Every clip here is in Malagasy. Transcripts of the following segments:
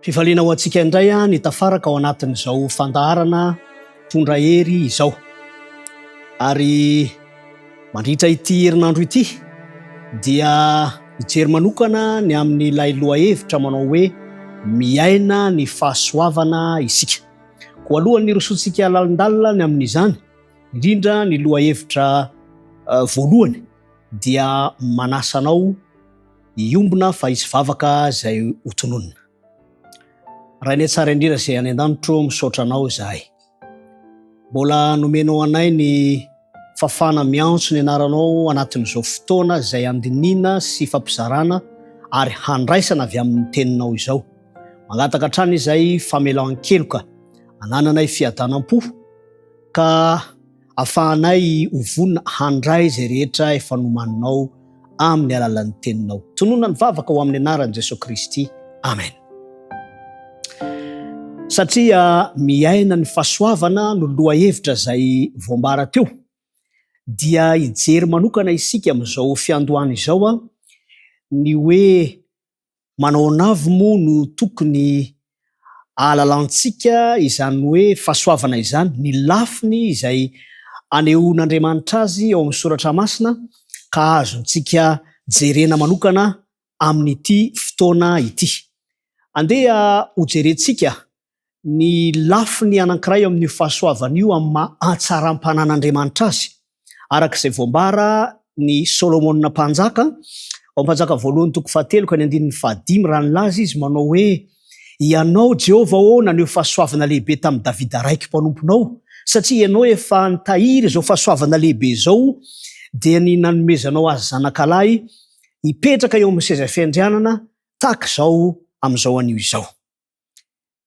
Fifaliana ho antsika indray ny tafaraka ao anatin'izao fandaharana Tondra Hery izao. Ary mandritra ity herinandro ity dia hijery manokana ny amin'ilay lohahevitra manao hoe Miaina ny fahasoavana isika. Koa alohan'ny hirosoantsika lalindalina ny amin'izany, indrindra ny lohahevitra voalohany dia manasa anao hiombona fa hisy vavaka izay hotononina. Rainay tsara indrindra izay any an-danitro, misaotra anao izahay. Mbola nomenao anay ny fafana miantso ny anaranao anatin'izao fotoana izay handinihina sy hifampizarana ary handraisana avy amin'ny teninao izao. Mangataka hatrany izay famelan-keloka, anananay fiadanam-po ka afahanay ho vonona handray izay rehetra efa nomaninao amin'ny alalan'ny teninao. Tonona ny vavaka ho amin'ny anaran'i Jesoa Kristy. Amen. Satria miaina ny fahasoavana no lohahevitra izay voambara teo, dia hijery manokana isika amin'izao fiandohana izao ny hoe Manao ahoana avy moa no tokony ahalalantsika izany hoe fahasoavana izany, ny lafiny izay anehoan'Andriamanitra azy ao amin'ny Soratra Masina ka azontsika jerena manokana amin'ity fotoana ity? Andeha hojerentsika ny lafiny anankiray amin'io fahasoavana io amin'ny maha hatsaram-panan'Andriamanitra azy, araka izay voambara ny Solomona Mpanjaka, ao Mpanjaka voalohany toko fahatelo ka ny andininy fahadimy, raha nilaza izy manao hoe, Ianao, Jehovah ô, naneho fahasoavana lehibe tamin'i Davida raiko mpanomponao, satria Ianao efa nitahiry izao fahasoavana lehibe izao, dia ny nanomezanao azy zanakalahy hipetraka eo amin'ny seza fiandrianana tahaka izao amin'izao anio izao.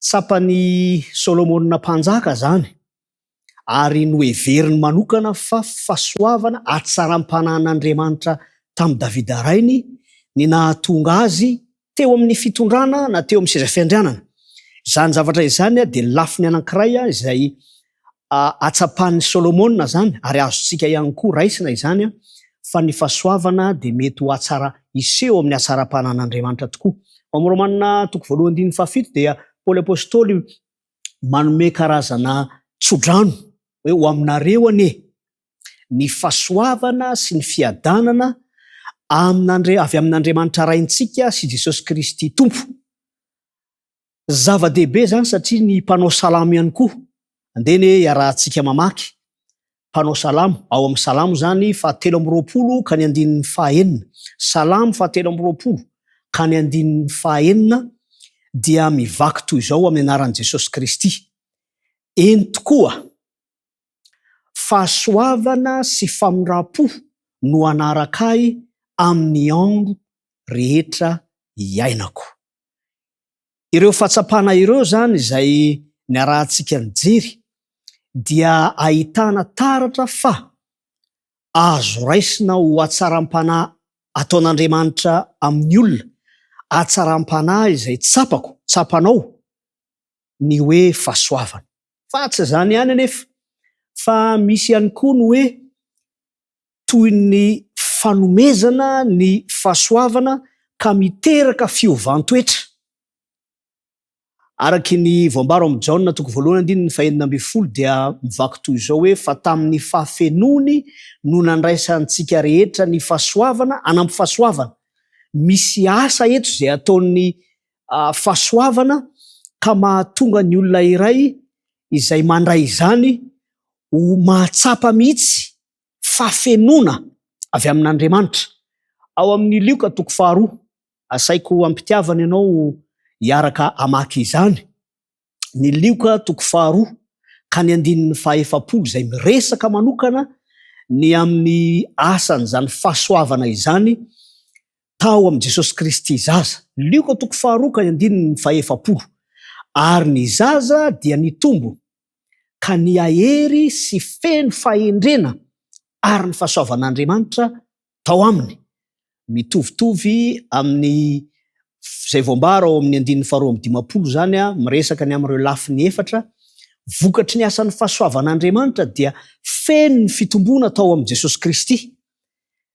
Tsapan'i Solomona Mpanjaka izany, ary noheveriny manokana fa fahasoavana hatsaram-panahin'Andriamanitra tamin'i Davida rainy ny nahatonga azy teo amin'ny fitondrana na teo amin'ny seza fiandrianana. Izany zavatra izany dia lafiny anankiray izay Hatsapan'i Solomona izany, ary azontsika ihany koa raisina izany, fa ny fahasoavana dia mety ho hatsara hiseho amin'ny hatsaram-panan'Andriamanitra tokoa. Ao amin'ny Romana toko voalohany andininy fahafito dia Paoly Apostoly manome karazana tsodrano hoe ho aminareo anie ny fahasoavana sy ny fiadanana amin'Andri- avy amin'Andriamanitra Raintsika sy Jesosy Kristy Tompo. Zava-dehibe izany satria ny mpanao salamo ihany koa, andeha anie iarahantsika mamaky, mpanao salamo, ao amin'ny salamo izany fahatelo amby 20 ka ny andininy fahaenina, salamo fahatelo amby 20 ka ny andininy fahaenina dia mivaky toy izao amin'ny anaran'i Jesosy Kristy, Eny tokoa, fahasoavana sy famindram-po no hanaraka ahy amin'ny andro rehetra iainako. Ireo fahatsapana ireo izany izay niarahantsika nijery dia ahitana taratra fa azo raisina ho hatsaram-panahy ataon'Andriamanitra amin'ny olona, hatsaram-panahy izay tsapako, tsapanao, ny hoe fahasoavana. Fa tsy izany ihany anefa fa misy ihany koa ny hoe toy ny fanomezana ny fahasoavana ka miteraka fiovan-toetra. Araky ny voambara ao amin'ny Jaona toko voalohany andininy fahenina ambin'ny folo dia mivaky toy izao hoe fa tamin'ny fahafenoany no nandraisantsika rehetra ny fahasoavana hanampy fahasoavana. Misy asa eto izay ataon'ny fahasoavana ka mahatonga ny olona iray izay mandray izany ho mahatsapa mihitsy fahafenoana avy amin'Andriamanitra. Ao amin'ny Lioka toko faharoa, asaiko am-pitiavana ianao hiaraka hamaky izany. Ny Lioka toko faharoa ka ny andininy fahaefapolo izay miresaka manokana ny amin'ny asan'izany fahasoavana izany tao amin'i Jesosy Kristy zaza. Lioka toko faharoa ka ny andininy fahaefapolo. Ary ny zaza dia nitombo ka nihahery sy feno fahendrena ary ny fahasoavan'Andriamanitra tao aminy. Mitovitovy amin'ny izay voambara ao amin'ny andininy faharoa amby dimampolo izany, miresaka ny amin'ireo lafiny efatra vokatry ny asan'ny fahasoavan'Andriamanitra dia feno ny fitomboana tao amin'i Jesosy Kristy.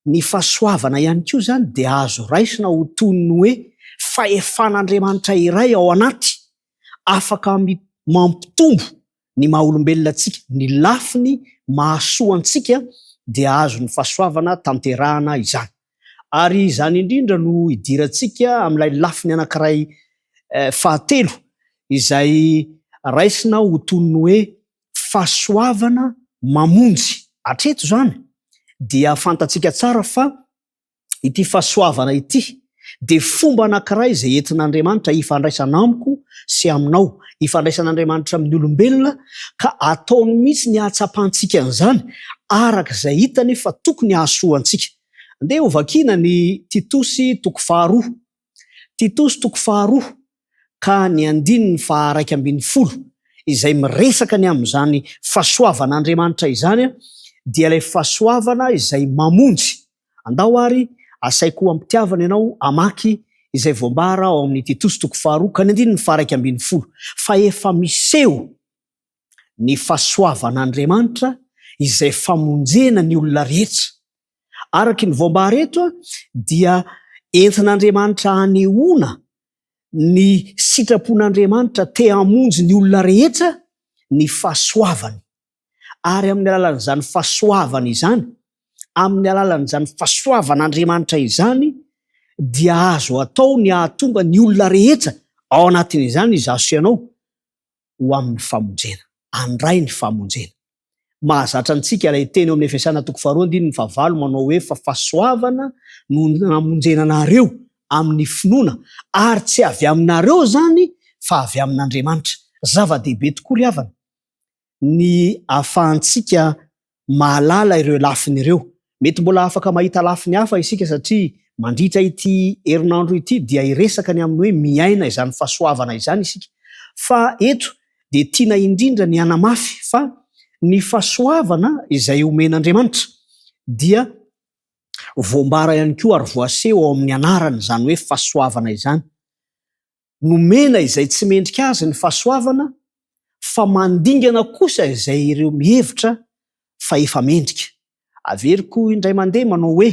Ny fahasoavana ihany koa izany dia azo raisina ho toy ny hoe fahefan'Andriamanitra iray ao anaty afaka mampitombo ny maha olombelona antsika, ny lafiny mahasoa antsika dia azon'ny fahasoavana tanterahana izany. Ary izany indrindra no idirantsika amin'ilay lafiny anankiray fahatelo izay raisina ho toy ny hoe fahasoavana mamonjy. Hatreto izany dia fantatsika tsara fa ity fahasoavana ity dia fomba anankiray izay entin'Andriamanitra hifandraisana amiko sy aminao, hifandraisan'Andriamanitra amin'ny olombelona ka ataony mihitsy ny hahatsapantsika an'izany araka izay hitany fa tokony hahasoa antsika. Andeha hovakiana ny Titosy toko faharoa. Titosy toko faharoa ka ny andininy faha-11 izay miresaka ny amin'izany fahasoavan'Andriamanitra izany dia ilay fahasoavana izay mamonjy. Andao ary asaiko am-pitiavana ianao hamaky izay voambara ao amin'ny Titosy toko faharoa ka ny andininy faha-11 fa efa miseho ny fahasoavan'Andriamanitra izay famonjena ny olona rehetra. Araka ny voambara eto dia entin'Andriamanitra hanehoana ny sitrapon'Andriamanitra te hamonjy ny olona rehetra ny fahasoavany. Ary amin'ny alalan'izany fahasoavana izany, amin'ny alalan'izany fahasoavan'Andriamanitra izany dia azo atao ny hahatonga ny olona rehetra ao anatin'izany izaho sy ianao ho amin'ny famonjena, handray ny famonjena. Mahazatra antsika ilay teny ao amin'ny Efesiana toko faharoa andininy fahavalo manao hoe fa fahasoavana no namonjena anareo amin'ny finoana ary tsy avy aminareo izany fa avy amin'Andriamanitra. Zava-dehibe tokoa ry havana ny ahafahantsika mahalala ireo lafiny ireo. Mety mbola afaka mahita lafiny hafa isika satria mandritra ity herinandro ity dia hiresaka ny amin'ny hoe miaina izany fahasoavana izany isika. Fa eto dia tiana indrindra ny hanamafy fa ny fahasoavana izay omen'Andriamanitra dia voambara ihany koa ary voaseho ao amin'ny anarany izany hoe fahasoavana izany. Nomena izay tsy mendrika azy ny fahasoavana fa mandingana kosa izay ireo mihevitra fa efa mendrika. Averiko indray mandeha manao hoe,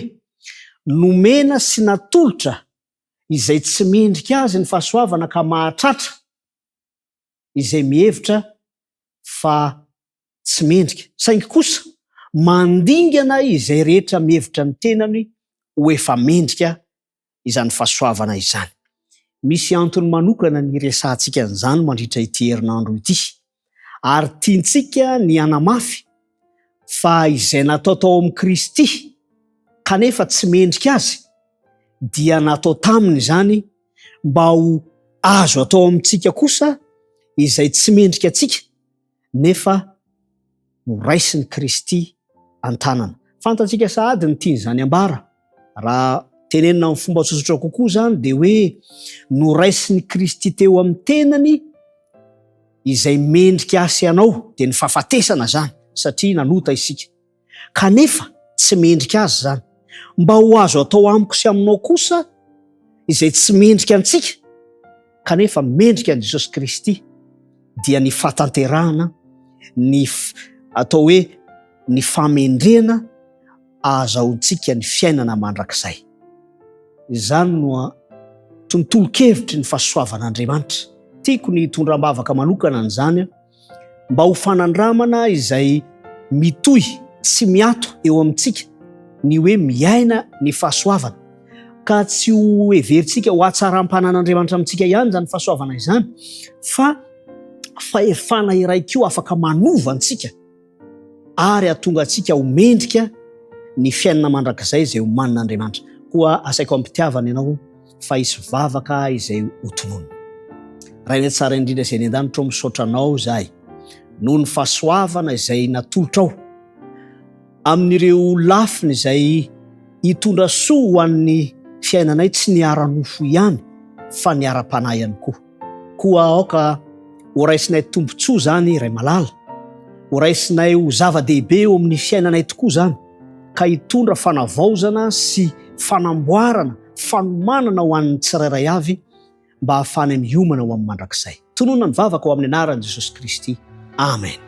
nomena sy natolotra izay tsy mendrika azy ny fahasoavana ka mahatratra izay mihevitra fa tsy mendrika. Saingy kosa mandingana izay rehetra mihevitra ny tenany ho efa mendrika izany fahasoavana izany. Misy antony manokana ny hiresahantsika an'izany mandritra ity herinandro ity. Ary tiantsika ny hanamafy fa izay natao tao amin'i Kristy kanefa tsy mendrika azy dia natao taminy izany mba ho azo atao amintsika kosa izay tsy mendrika antsika nefa noraisin'i Kristy an-tanana. Fantatsika sahady ny tian'izany ambara. Raha tenenina amin'ny fomba tsotsotra kokoa izany dia hoe noraisin'i Kristy teo amin'ny tenany izay mendrika ahy sy anao, dia ny fahafatesana izany, satria nanota isika. Kanefa tsy mendrika azy izany. Mba ho azo atao amiko sy aminao kosa izay tsy mendrika antsika, kanefa mendrika an'i Jesosy Kristy, dia ny fahatanterahana, ny atao hoe ny famendrehana ahazahoantsika ny fiainana mandrakizay. Izany no tontolon-kevitry ny fahasoavan'Andriamanitra. Tiako ny hitondra am-bavaka manokana an'izany mba ho fanandramana izay mitohy tsy miato eo amintsika ny hoe miaina ny fahasoavana. Ka tsy ho heverintsika ho hatsaram-panan'Andriamanitra amintsika ihany izany fahasoavana izany fa fahefana iray koa afaka manova antsika ary hahatonga antsika ho mendrika ny fiainana mandrakizay izay omanin'Andriamanitra. Koa asaiko am-pitiavana ianao fa hisy vavaka izay hotononina. Rainay tsara indrindra izay any an-danitra ô, misaotra Anao izahay noho ny fahasoavana izay natolotrao amin'ireo lafiny izay hitondra soa ho an'ny fiainanay tsy ny ara-nofo ihany fa ny ara-panahy ihany koa. Koa aoka horaisinay tombontsoa izany, Ray malala, horaisinay ho zava-dehibe eo amin'ny fiainanay tokoa izany, ka hitondra fanavaozana sy fanamboarana, fanomanana ho an'ny tsirairay avy mba hahafahanay miomana ho amin'ny mandrakizay. Tononina ny vavaka ao amin'ny anaran'i Jesosy Kristy. Amen.